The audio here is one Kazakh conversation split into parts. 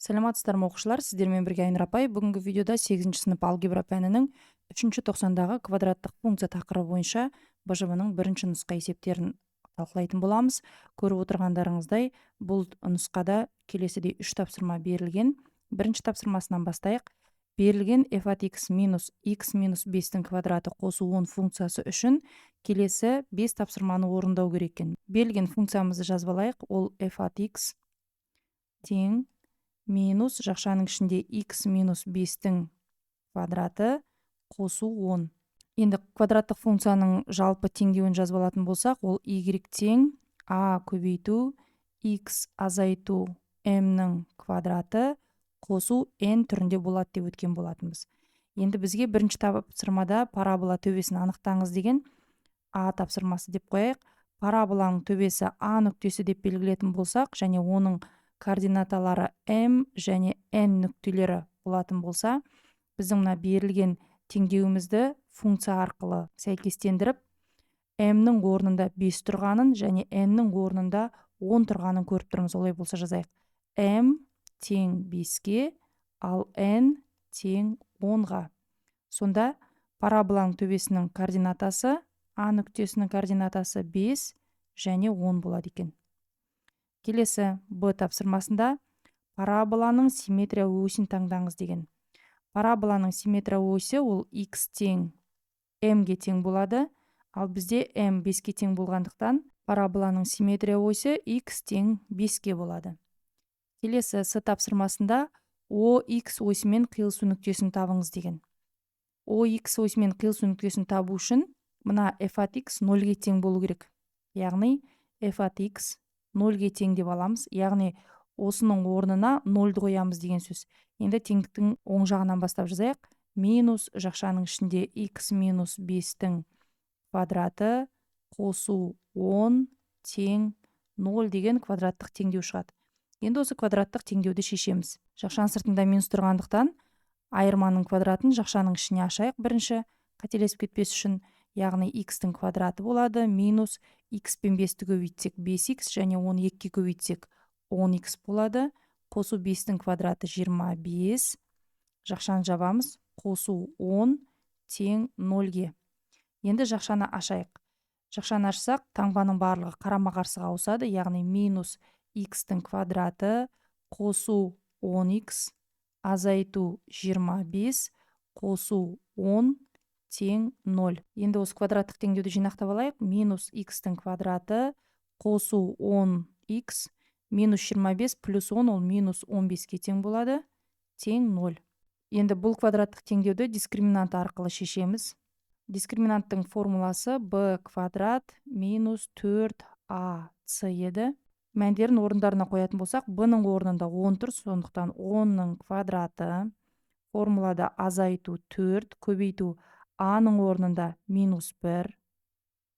Саламатсыздар ма, оқушылар? Сіздермен бірге Айнұр апай. Бүгінгі видеода 8 сынып алгебра пәнінің 3 тоқсандағы квадраттық функция тақырыбы бойынша БЖВ-ның бірінші нұсқа есептерін талқылайтын боламыз. Көріп отырғандарыңыздай, бұл нұсқада келесідей 3 тапсырма берілген. Бірінші тапсырмасынан бастайық. Берілген f от x минус x минус 5-тің квадраты қосу 10 функциясы үшін келесі 5 тапсырманы орындау керек екен. Берілген функциямызды жазып алайық. Ол f от x тең минус жақшаның ішінде x минус 5-тің квадраты қосу 10. Енді квадраттық функцияның жалпы теңдеуін жазып алатын болсақ, ол y тең a көбейту x азайту m-нің квадраты қосу n түрінде болады деп өткен болатынбыз. Енді бізге бірінші тапсырмада парабола төбесін анықтаңыз деген а тапсырмасы деп қояйық. Параболаның төбесі а нүктесі деп белгілетін болсақ, және оның координаталары m және n нүктелері болатын болса, біздің мына берілген теңдеуімізді функция арқылы сәйкестендіріп, m-нің орнында 5 тұрғанын және n-нің орнында 10 тұрғанын көріп тұрмыз. Олай болса жазайық. M тең 5-ке, ал n тең 10-ға. Сонда параболаның төбесінің координатасы, а нүктесінің координатасы 5 және 10 болады екен. Келесі Б тапсырмасында параболаның симметрия осін таңдаңыз деген. Параболаның симметрия осі ол x тең m-ге тең болады, ал бізде m 5-ке тең болғандықтан, параболаның симметрия осі x тең 5-ке болады. Келесі С тапсырмасында OX осімен қиылысу нүктесін табыңыз деген. OX осімен қиылысу нүктесін табу үшін мына f от x 0-ге тең болу керек. Яғни f от x 0-ге тең деп аламыз. Яғни осының орнына 0-ды қоямыз деген сөз. Енді теңдіктің оң жағынан бастап жазайық. Минус жақшаның ішінде x минус 5-тің квадраты қосу 10 тең 0 деген квадраттық теңдеу шығады. Енді осы квадраттық теңдеуді шешеміз. Жақшаның сыртында минус тұрғандықтан, айырманың квадратын жақшаның ішіне ашайық бірінші, қателесіп кетпес үшін. Яғни x-тің квадраты болады минус x пен 5-ті көбейтсек 5x және оны 2-ге көбейтсек 10x болады. Қосу 5-тің квадраты 25. Жақшаны жабамыз. Қосу 10 тең 0-ге. Енді жақшаны ашайық. Жақшаны ашсақ, таңбаның барлығы қарама-қарсыға ауысады, яғни минус x-тің квадраты қосу 10x азайту 25 қосу 10 тең 0. Енді осы квадраттық теңдеуді жинақтап алайық. Минус x-тің квадраты қосу 10x минус 25 плюс 10, ол минус 15-ке тең болады, тең 0. Енді бұл квадраттық теңдеуді дискриминант арқылы шешеміз. Дискриминанттың формуласы b квадрат минус 4ac еді. Мәндерін орындарына қоятын болсақ, b-ның орнында 10 тұр, сондықтан 10-ның квадраты формулада азайту 4 көбейту а-ның орнында минус 1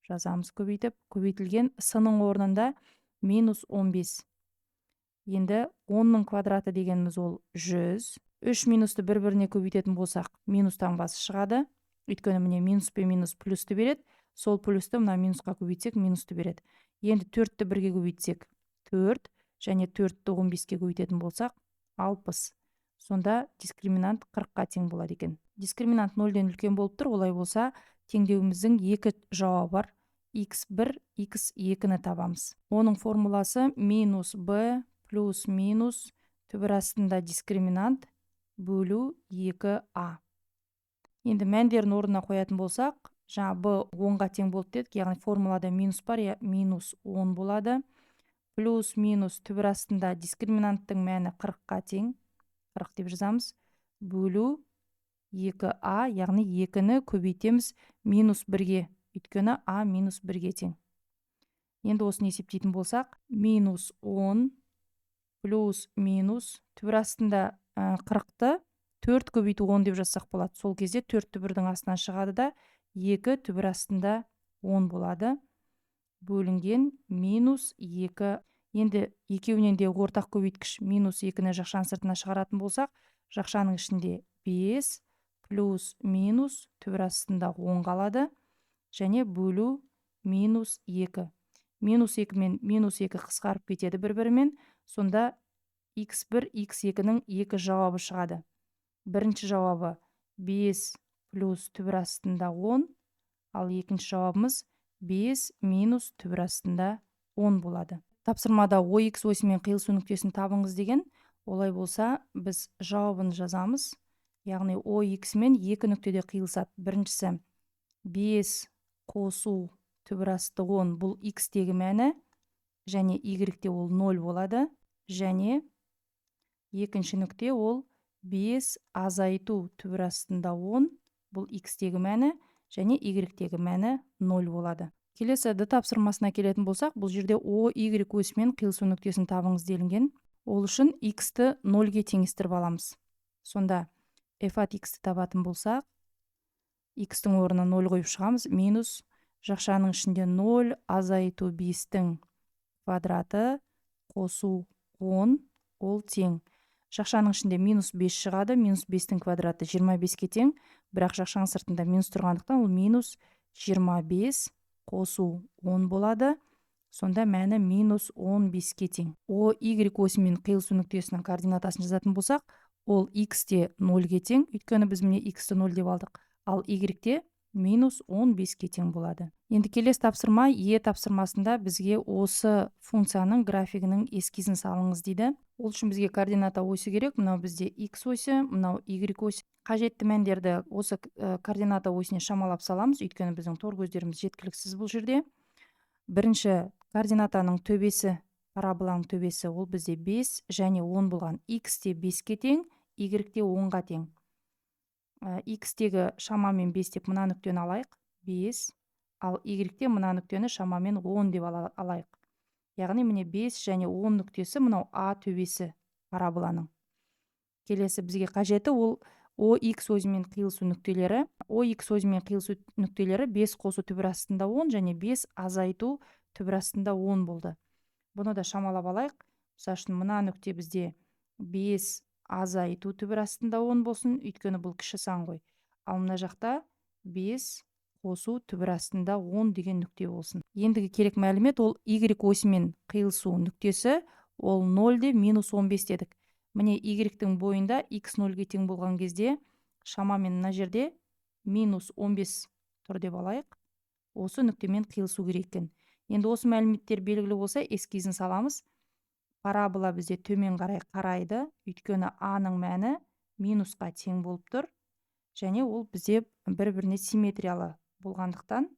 жазамыз көбейтіп, көбейтілген с-ның орнында минус 15. Енді 10-ның квадраты дегеніміз ол 100. 3 минусты бір-біріне көбейтетін болсақ, минус таңбасы шығады. Өйткені міне, минус пен минус плюсті береді. Сол плюсті мына минусқа көбейтсек, минусты береді. Енді 4-ті бірге көбейтсек 4 және 4-ті 15-ке көбейтетін болсақ 60. Сонда дискриминант 40-қа тең болады екен. Дискриминант 0-ден үлкен болып тұр. Олай болса, теңдеуіміздің екі жауабы бар. x1, x2-ні табамыз. Оның формуласы минус b плюс минус түбір астында дискриминант бөлу 2а. Енді мәндерін орнына қоятын болсақ, жаңа b 10-ға тең болды дедік, яғни формулада минус бар, я минус 10 болады. Плюс минус түбір астында дискриминанттың мәні 40-қа тең, 40 деп жазамыз, бөлу 2а, яғни 2-ні көбейтеміз минус 1-ге, өйткені а минус 1-ге тең. Енді осыны есептейтін болсақ, минус 10 плюс минус түбір астында 40-ты 4 көбейту 10 деп жазсақ болады. Сол кезде 4 түбірдің астынан шығады да, 2 түбір астында 10 болады. Бөлінген минус 2. Енді екеуінен де ортақ көбейткіш минус 2-ні жақшаның сыртына шығаратын болсақ, жақшаның ішінде 5 плюс минус түбір астында 10 қалады және бөлу минус 2. Минус 2 мен минус 2 қысқарып кетеді бір-бірімен. Сонда x1, x2-нің екі жауабы шығады. Бірінші жауабы 5 плюс түбір астында 10, ал екінші жауабымыз 5 минус түбір астында 10 болады. Тапсырмада OX осімен қиылысу нүктесін табыңыз деген. Олай болса, біз жауабын жазамыз. Яғни OX мен екі нүктеде қиылысады. Біріншісі 5 қосу түбір асты 10, бұл x-тегі мәні, және y-те ол 0 болады. Және екінші нүкте ол 5 азайту түбір астында 10, бұл x-тегі мәні, және y-тегі мәні 0 болады. Келесі D тапсырмасына келетін болсақ, бұл жерде O, Y осімен қиылысу нүктесін табыңыз делінген. Ол үшін x-ті 0-ге теңестіріп аламыз. Сонда f от x-ті табатын болсақ, x-тің орнына 0 қойып шығамыз, минус жақшаның ішінде 0 азайту 5-тің квадраты қосу 10, ол тең. Жақшаның ішінде минус 5 шығады, минус 5-тің квадраты 25-ке тең, бірақ жақшаның сыртында минус тұрғандықтан ол минус 25 қосу 10 болады. Сонда мәні минус 15-ке тең. О, Y осімен қиылысу нүктесінің координатасын жазатын болсақ, ол x-те 0-ге тең, өйткені біз міне x-ті 0 деп алдық, ал y-те минус 15-ке тең болады. Енді келесі тапсырма Е тапсырмасында бізге осы функцияның графигінің эскизін салыңыз дейді. Ол үшін бізге координата осі керек. Мынау бізде x осі, мынау y осі. Қажетті мәндерді осы координата осіне шамалап саламыз, өйткені біздің тор көздеріміз жеткіліксіз бұл жерде. Бірінші координатаның төбесі, параболаның төбесі, ол бізде 5 және 10 болған. X-те 5-ке тең, Y-те 10-ға тең. X-тегі шамамен 5 деп мына нүктені алайық, 5, ал Y-те мына нүктені шамамен 10 деп алайық. Яғни міне 5 және 10 нүктесі мынау А төбесі параболаның. Келесі бізге қажеті ол OX осімен қиылысу нүктелері. OX осімен қиылысу нүктелері 5 қосу түбір астында 10 және 5 азайту түбір астында 10 болды. Бұны да шамалап алайық. Мысал үшін мына нүкте бізде 5 азайту түбір астында 10 болсын, өйткені бұл кіші сан ғой. Ал мына жақта 5 қосу түбір астында 10 деген нүкте болсын. Ендігі керек мәлімет ол Y осімен қиылысу нүктесі, ол 0 де минус 15 дедік. Міне Y-тің бойында x 0-ге тең болған кезде шамамен мына жерде минус 15 тұр деп алайық. Осы нүктемен қиылысу керек екен. Енді осы мәліметтер белгілі болса, эскизін саламыз. Парабола бізде төмен қарай қарайды, өйткені А-ның мәні минусқа тең болып тұр. Және ол бізде бір-біріне симметриялы болғандықтан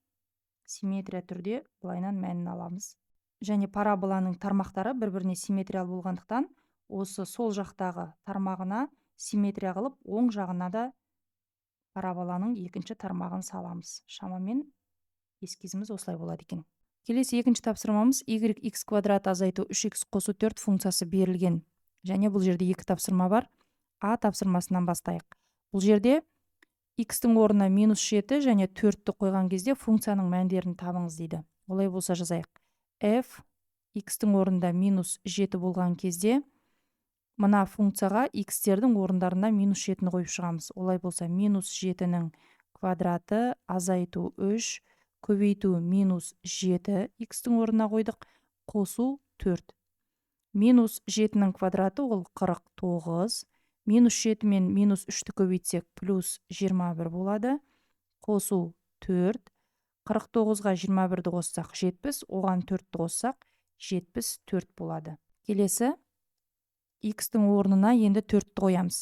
симметрия түрде былайынан мәнін аламыз. Және параболаның тармақтары бір-біріне симметриялы болғандықтан осы сол жақтағы тармағына симметрия қылып, оң жағына да параболаның екінші тармағын саламыз. Шамамен эскизіміз осылай болады екен. Келесі екінші тапсырмамыз y квадрат азайту 3x қосу 4 функциясы берілген. Және бұл жерде екі тапсырма бар. А тапсырмасынан бастайық. Бұл жерде x-тің орнына минус 7 және 4-ті қойған кезде функцияның мәндерін табыңыз дейді. Олай болса жазайық. F x-тің орнында минус 7 болған кезде мына функцияға x-тердің орындарына минус 7-ні қойып шығамыз. Олай болса минус 7-нің квадраты азайту 3 көбейту минус 7 x-тің орнына қойдық, қосу 4. Минус 7-нің квадраты ол 49. Минус 7 мен минус 3-ті көбейтсек плюс 21 болады. Қосу 4. 49-ға 21-ді қоссақ 70, оған 4-ті қоссақ 74 болады. Келесі x-тің орнына енді 4-ті қоямыз.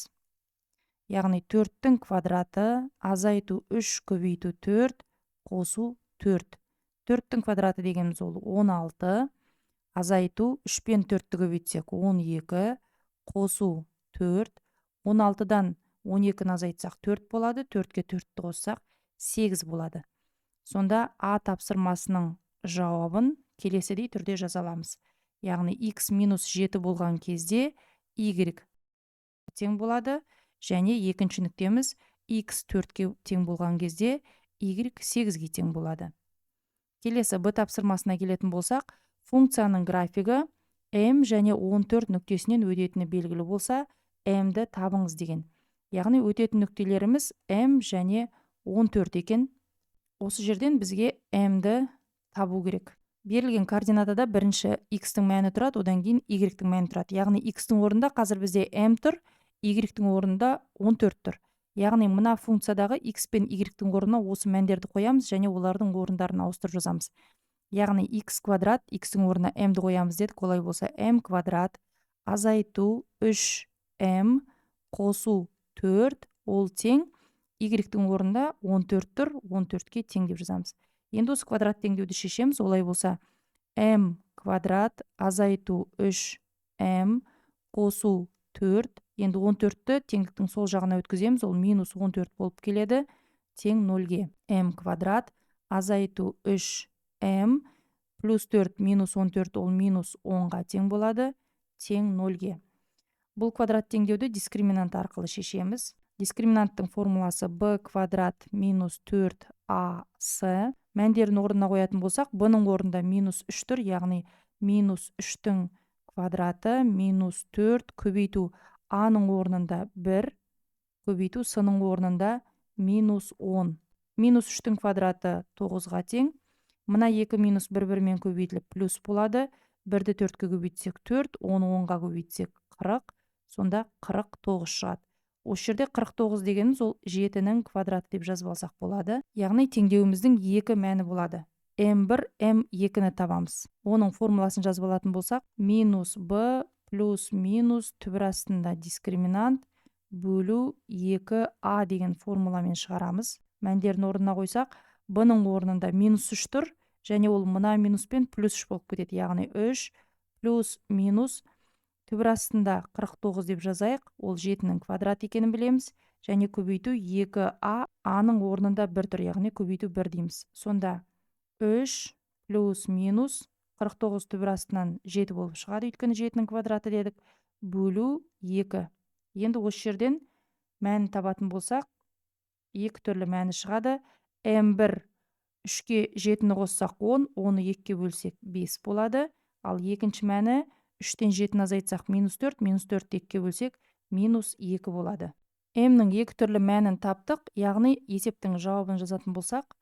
Яғни 4-тің квадраты азайту 3 көбейту 4 қосу 4. 4-тің квадраты дегеніміз ол 16, азайту 3 пен 4-ті көбейтсек 12, қосу 4. 16-дан 12-ні азайтсақ 4 болады, 4-ке 4-ті қоссақ 8 болады. Сонда А тапсырмасының жауабын келесідей түрде жаза аламыз. Яғни x минус 7 болған кезде y тең болады, және екінші нүктеміз x 4-ке тең болған кезде y 8-ге тең болады. Келесі Б тапсырмасына келетін болсақ, функцияның графигі m және 14 нүктесінен өтетіні белгілі болса, m-ді табыңыз деген. Яғни өтетін нүктелеріміз m және 14 екен. Осы жерден бізге m-ді табу керек. Берілген координатада бірінші x-тің мәні тұрады, одан кейін y-тің мәні тұрады. Яғни x-тің орнында қазір бізде m тұр, y-тің орнында 14 тұр. Яғни мына функциядағы x пен y-тің орнына осы мәндерді қоямыз және олардың орындарын ауыстырып жазамыз. Яғни x квадрат, x-тің орнына m-ді қоямыз дедік, олай болса m квадрат азайту 3m қосу 4, ол тең y-тің орнында 14 тұр, 14-ке тең деп жазамыз. Енді осы квадрат теңдеуді шешеміз, олай болса m квадрат азайту 3m қосу 4, енді 14-ті теңдіктің сол жағына өткіземіз, ол минус 14 болып келеді, тең 0-ге. M квадрат азайту 3m плюс 4 минус 14, ол минус 10-ға тең болады, тең 0-ге. Бұл квадрат теңдеуді дискриминант арқылы шешеміз. Дискриминанттың формуласы b квадрат минус 4ac. Мәндерін орнына қоятын болсақ, b-ның орнында минус 3 тұр, яғни минус 3-тің квадраты минус 4 көбейту a-ның орнында 1 көбейту с-ның орнында минус 10. Минус 3-тің квадраты 9-ға тең. Мына 2 минус бір-бірімен көбейтіліп плюс болады. 1-ді 4-ке көбейтсек 4, 10-ны 10-ға көбейтсек 40, сонда 49 шығады. Осы жерде 49 дегеніміз ол 7-нің квадраты деп жазып алсақ болады. Яғни теңдеуіміздің екі мәні болады. M1, M2-ні табамыз. Оның формуласын жазып алатын болсақ, минус b плюс минус түбір астында дискриминант бөлу 2a деген формуламен шығарамыз. Мәндерін орнына қойсақ, b-ның орнында минус 3 тұр, және ол мына минуспен плюс 3 болып кетеді. Яғни 3 плюс минус түбір астында 49 деп жазайық, ол 7-нің квадраты екенін білеміз, және көбейту 2а, а-ның орнында 1 тұр, яғни көбейту 1 дейміз. Сонда 3 плюс минус 49 түбір астынан 7 болып шығады, өйткені 7-нің квадраты дедік, бөлу 2. Енді осы жерден мәнін табатын болсақ, екі түрлі мәні шығады. М1 3-ке 7-ні қоссақ 10, оны 2-ке бөлсек 5 болады. Ал екінші мәні 3-тен 7-ні азайтсақ минус 4, минус 4-ті 2-ке бөлсек минус 2 болады. М-нің екі түрлі мәнін таптық, яғни есептің жауабын жазатын болсақ,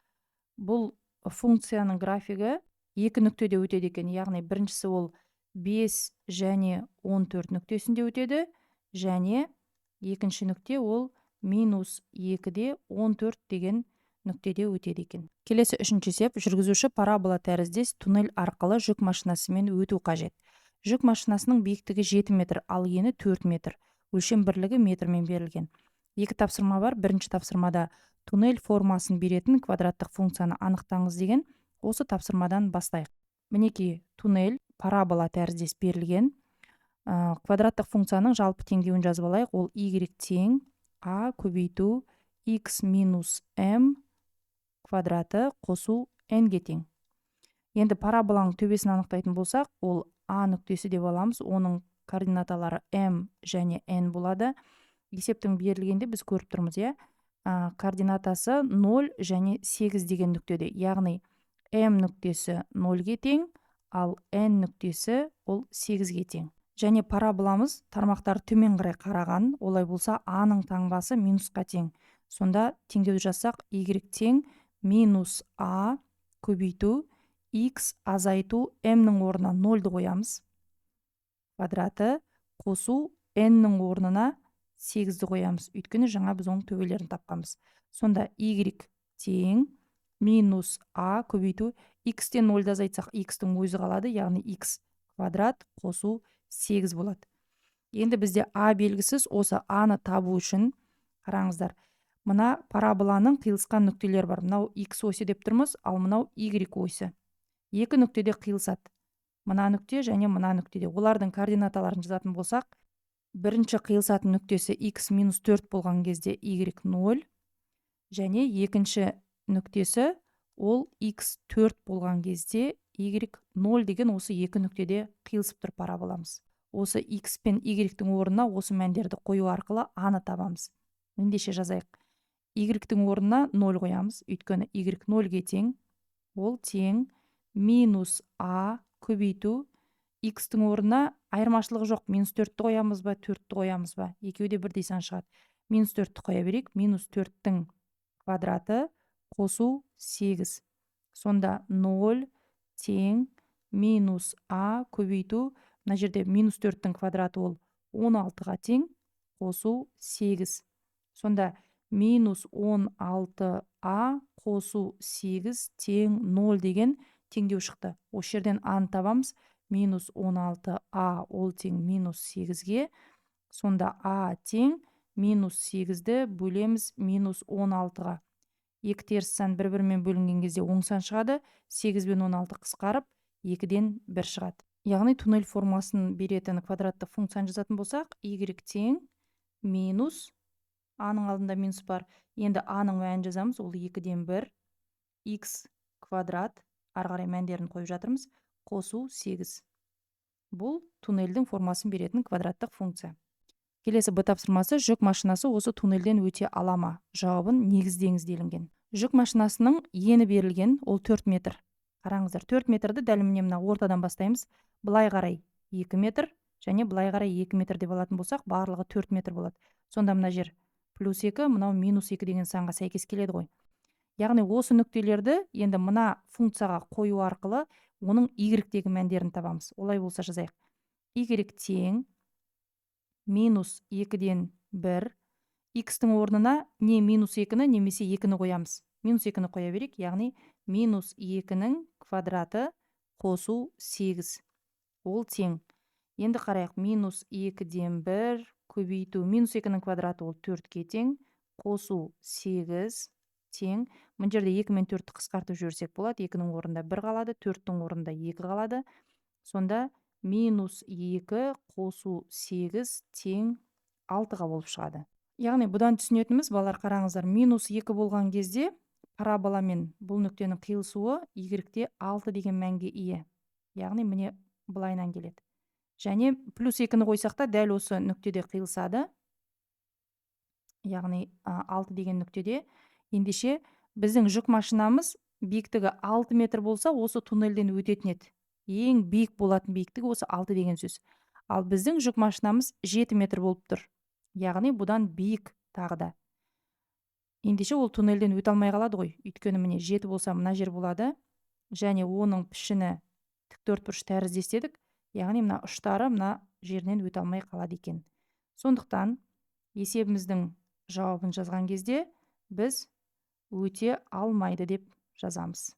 бұл функцияның графигі екі нүктеде өтеді екен. Яғни біріншісі ол 5 және 14 нүктесінде өтеді, және екінші нүкте ол минус 2-де 14 деген нүктеде өтеді екен. Келесі үшінші есеп. Жүргізуші парабола тәріздес туннель арқылы жүк машинасымен өту қажет. Жүк машинасының биіктігі 7 метр, ал ені 4 метр. Өлшем бірлігі метрмен берілген. Екі тапсырма бар. Бірінші тапсырмада туннель формасын беретін квадраттық функцияны анықтаңыз деген. Осы тапсырмадан бастайық. Мінекей туннель парабола тәріздес берілген. Квадраттық функцияның жалпы теңдеуін жазып алайық. Ол y тең a көбейту x минус m квадраты қосу n-ге тең. Енді параболаның төбесін анықтайтын болсақ, ол а нүктесі деп аламыз. Оның координаталары m және n болады. Есептің берілгенде біз көріп тұрмыз, иә? Координатасы 0 және 8 деген нүктеде. Яғни m нүктесі 0-ге тең, ал n нүктесі ол 8-ге тең. Және параболамыз тармақтары төмен қарай қараған, олай болса а-ның таңбасы минусқа тең. Сонда теңдеуді жазсақ, y тең минус а көбейту x азайту m-нің орнына 0-ды қоямыз, квадраты қосу n-нің орнына 8-ді қоямыз, өйткені жаңа біз оның төбелерін тапқанбыз. Сонда y тең минус а көбейту x-тен 0-ды азайтсақ, x-тің өзі қалады, яғни x квадрат қосу 8 болады. Енді бізде а белгісіз, осы а-ны табу үшін қараңыздар, мына параболаның қиылысқан нүктелері бар. Мынау x осі деп тұрмыз, ал мынау y осі. Екі нүктеде қиылысады. Мына нүкте және мына нүктеде. Олардың координаталарын жазатын болсақ, бірінші қиылысатын нүктесі x минус 4 болған кезде y 0, және екінші нүктесі ол x 4 болған кезде y 0 деген осы екі нүктеде қиылысып тұр параболамыз. Осы x пен y-тің орнына осы мәндерді қою арқылы а-ны табамыз. Ендеше жазайық. Y-тің орнына 0 қоямыз, өйткені y 0-ге тең, ол тең минус а көбейту x-тің орнына айырмашылығы жоқ, минус 4-ті қоямыз ба, 4-ті қоямыз ба, екеуі де бірдей сан шығады. Минус 4-ті қоя берейік, минус 4-тің квадраты қосу 8. Сонда 0 тең минус а көбейту, мына жерде минус 4-тің квадраты ол 16-ға тең, қосу 8. Сонда минус 16а қосу 8 тең 0 деген теңдеу шықты. Осы жерден а-ны табамыз. Минус 16а ол тең минус 8-ге. Сонда а тең минус 8-ді бөлеміз минус 16-ға. Екі теріс сан бір-бірімен бөлінген кезде оң сан шығады. 8 бен 16 қысқарып, 2-ден 1 шығады. Яғни туннель формасын беретін квадраттық функцияны жазатын болсақ, y тең минус, а-ның алдында минус бар. Енді а-ның мәнін жазамыз, ол 2-ден 1, x квадрат, ары қарай мәндерін қойып жатырмыз, қосу 8. Бұл туннельдің формасын беретін квадраттық функция. Келесі Б тапсырмасы: жүк машинасы осы туннельден өте ала ма? Жауабын негіздеңіз делінген. Жүк машинасының ені берілген, ол 4 метр. Қараңыздар, 4 метрді дәл міне мына ортадан бастаймыз. Былай қарай 2 метр және былай қарай 2 метр деп алатын болсақ, барлығы 4 метр болады. Сонда мына жер плюс 2, мынау минус 2 деген санға сәйкес келеді ғой. Яғни осы нүктелерді енді мына функцияға қою арқылы оның y-тегі мәндерін табамыз. Олай болса жазайық. Y тең минус 2-ден 1, x-тің орнына не минус 2-ні, немесе 2-ні қоямыз. Минус 2-ні қоя берейік, яғни минус 2-нің квадраты қосу 8. Ол тең. Енді қарайық, минус 2-ден 1 көбейту, минус 2-нің квадраты ол 4-ке тең, қосу 8 тең. Мына жерде 2 мен 4-ті қысқартып жіберсек болады. 2-нің орнында 1 қалады, 4-тің орнында 2 қалады. Сонда минус 2 қосу 8 тең 6-ға болып шығады. Яғни бұдан түсінетініміз, балалар, қараңыздар, минус 2 болған кезде параболамен бұл нүктенің қиылысуы y-те 6 деген мәнге ие. Яғни міне былайынан келеді. Және плюс 2-ні қойсақ та дәл осы нүктеде қиылысады. Яғни 6 деген нүктеде. Ендеше біздің жүк машинамыз биіктігі 6 метр болса, осы туннельден өтетін еді. Ең биік болатын биіктігі осы 6 деген сөз. Ал біздің жүк машинамыз 7 метр болып тұр. Яғни бұдан биік тағы да. Ендеше ол туннельден өте алмай қалады ғой. Өйткені міне 7 болса мына жер болады. Және оның пішіні тік төртбұрыш тәріздес дедік. Яғни мына ұштары мына жерінен өте алмай қалады екен. Сондықтан есебіміздің жауабын жазған кезде біз өте алмайды деп жазамыз.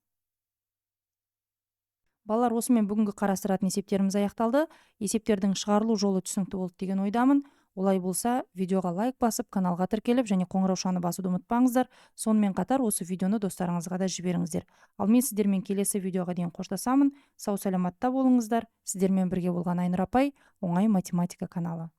Балалар, осымен бүгінгі қарастыратын есептеріміз аяқталды. Есептердің шығарылу жолы түсінікті болды деген ойдамын. Олай болса, видеоға лайк басып, каналға тіркеліп және қоңыраушаны басуды ұмытпаңыздар. Сонымен қатар осы видеоны достарыңызға да жіберіңіздер. Ал мен сіздермен келесі видеоға дейін қоштасамын. Сау саламатта болыңыздар. Сіздермен бірге болған Айнұр апай, Оңай математика каналы.